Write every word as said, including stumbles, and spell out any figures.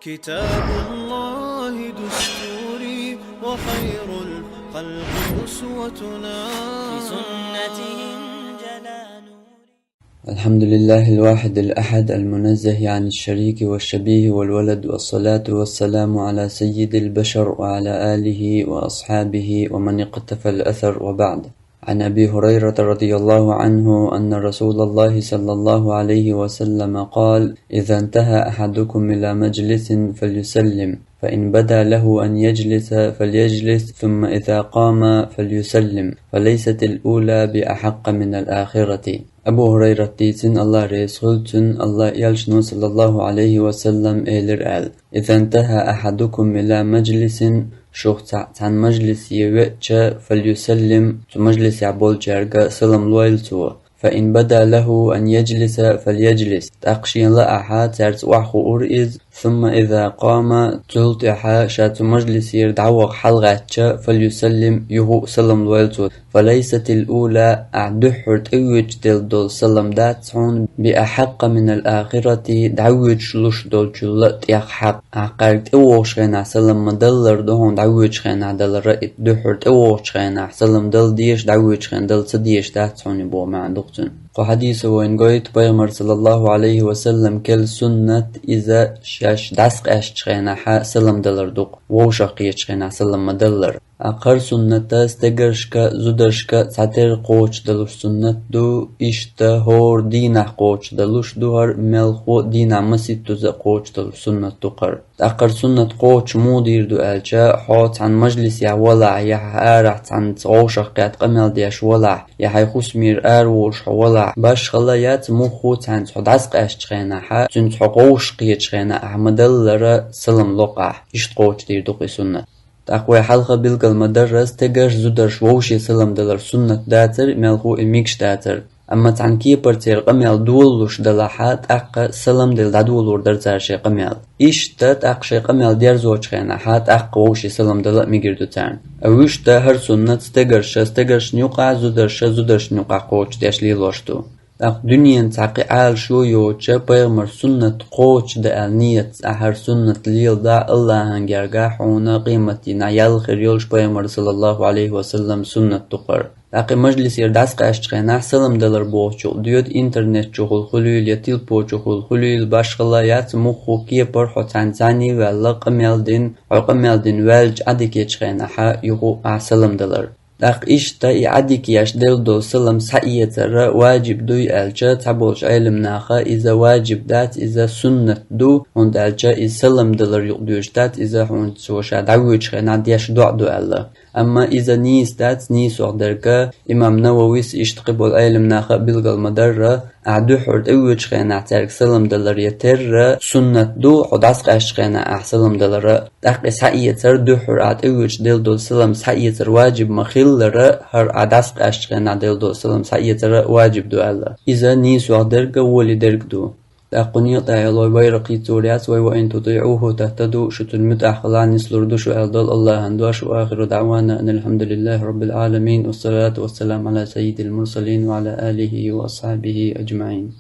كتاب الله دستوري وخير الخلق أسوتنا. بسنته انجلى نوري. الحمد لله الواحد الأحد المنزه عن الشريك والشبيه والولد، والصلاة والسلام على سيد البشر وعلى آله وأصحابه ومن اقتفى الأثر، وبعد. عن أبي هريرة رضي الله عنه أن رسول الله صلى الله عليه وسلم قال: إذا انتهى أحدكم إلى مجلس فليسلم، فإن بدا له أن يجلس فليجلس، ثم إذا قام فليسلم، فليست الأولى بأحق من الآخرة. Абу Хурайрат дийцина, Аллах реза хуьлда цунна, Аллах элчано, саллаллаху алейхи ва саллам, элира аьлла: إذا انتهى أحدكم إلى مجلس, шух цхьа цхьана мажлисе веача, فليسلم, цу мажлисехь болчаьрга салам лойла цо. فإن بدا له أن يجلس فليجلس, тӀаккха шена лаахь цаьрца охьахуур иза, ثم إذا قام, цул тӀаьхьа ша цу мажлисера дӀаваха хьалагӀаьттича, فليسلم, юха а салам лойла цо. فليست الأولى, ахь дуьххьара тӀевоьдуш делла долу салам дац хьуна, بأحق من الآخرة, дӀавоьдуш луш долчул а тӀех хьакъ. Ахь кхаьрга тӀевогӀучу хенахь салам ма-даллара ду хьуна дӀавоьдучу хенахь далар а, и дуьххьара тӀевогӀучу хенахь салам дала дезаш, дӀавоьдучу хенахь дала ца дезаш дац хьуна, боху маьӀна ду-кх цуьнан. Кху хьадисо вайна гойту пайхамара, саллаллаху алейхи ва саллам, кхел суннат иза шаьш дӀасакъаьстачу хенахь салам далар ду-кх, вовшах кхетачу хенахь салам ма-даллара. Ткъа хӀара суннат стегаршка, зударшка цхьатерра кхочушдалуш суннат ду, иштта хӀора дийнахь кхочушдалуш ду хӀара, мелхо а дийнахь масийттаза а кхочушдалуш суннат ду хӀара. ТӀаккха хӀара суннат кхочуш муха дийр ду аьлча, хьо цхьана мажлисехь валахь, я хьо арахь цхьаьнца вовшах кхетта къамел деш валахь, я хьайн хӀусамера араволуш хьо валахь, башхалла яц, муха цхьаьнца хьо дӀасакъаьстачу хенахь, цуьнца хьо вовшах кхетачу хенахь ахь ма-даллара салам ло-кх ахь. Иштта кхочушдийр ду-кх и суннат. ТӀаккха вай хьалха билгал ма-дарра, стегарш, зударш вовше салам далар суннат дацара, мелхо а и мегаш дацара. Амма цхьана кепара церан къамел долалуш далахь, тӀаккха салам дала дӀадолор дара цара шайн къамел. Иштта тӀаккха шайн къамел дерзочу хенахь тӀаккха вовше салам дала а мегар ду царна. А вуьшта хӀара суннат стегарша стегаршна юкъахь, зударша зударшна юкъахь кхочушдеш лелош ду. ТӀаккха дуьненан цхьа кхин Ӏалашо йоцуш, пайхамара суннат кхочушдан аьлла нийятца ахь хӀара суннат леладахь, Аллахьан гергахь хьуна къематдийнахь ял хир йолуш пайхамара, саллаллаху алейхи ва саллам, суннат ду хӀара. ТӀаккха и мажлисера дӀасакъаьстачу хенахь салам далар бохучух доьду интернет чухула хуьлийла я телепо чухула хуьлийла, башхалла яц, муха кепара хьо цхьаьнца цхьаьна а ваьлла, къамел дина, хьо къамел дина ваьлча Ӏодика ечу хенахь юха а ахь салам далар. ТӀаккха иштта и Ӏодика еш делла долу салам схьаэцар важиб дуй аьлча, цхьаболчу Ӏеламнаха иза важиб дац, иза суннат ду, хӀунда аьлча иза салам далар юкъадоьдуш дац, иза хьуна цо ша дӀавоьдучу хенахь деш доӀа ду аьлла. Амма иза нийса дац, нийсох дерг, имам Нававис, иштта кхиболу Ӏеламнаха а билгал ма-дарра, ахь дуьххьара тӀевоьдучу хенахь цаьрга салам далар я терра суннат ду, хьо дӀасакъаьстачу хенахь ахь салам далар а. ТӀаккха и схьаэцар, дуьххьара ахь тӀевоьдуш делла долу салам схьаэцар важиб ма-хиллара, хӀара ахь дӀасакъаьстачу хенахь делла долу салам схьаэцар а важиб ду аьлла. Иза нийсох дерг а, волий дерг а ду. ТӀаккха кху некъа тӀехь йолу вай байракх йицлур яц вай: وإن تطيعوه تهتدوا, шу цунна муьтӀахь хилахь нислур ду шу аьлла долу Аллахьан дош. وآخر دعوانا أن الحمد لله رب العالمين، والصلاة والسلام على سيد المرسلين وعلى آله وأصحابه أجمعين.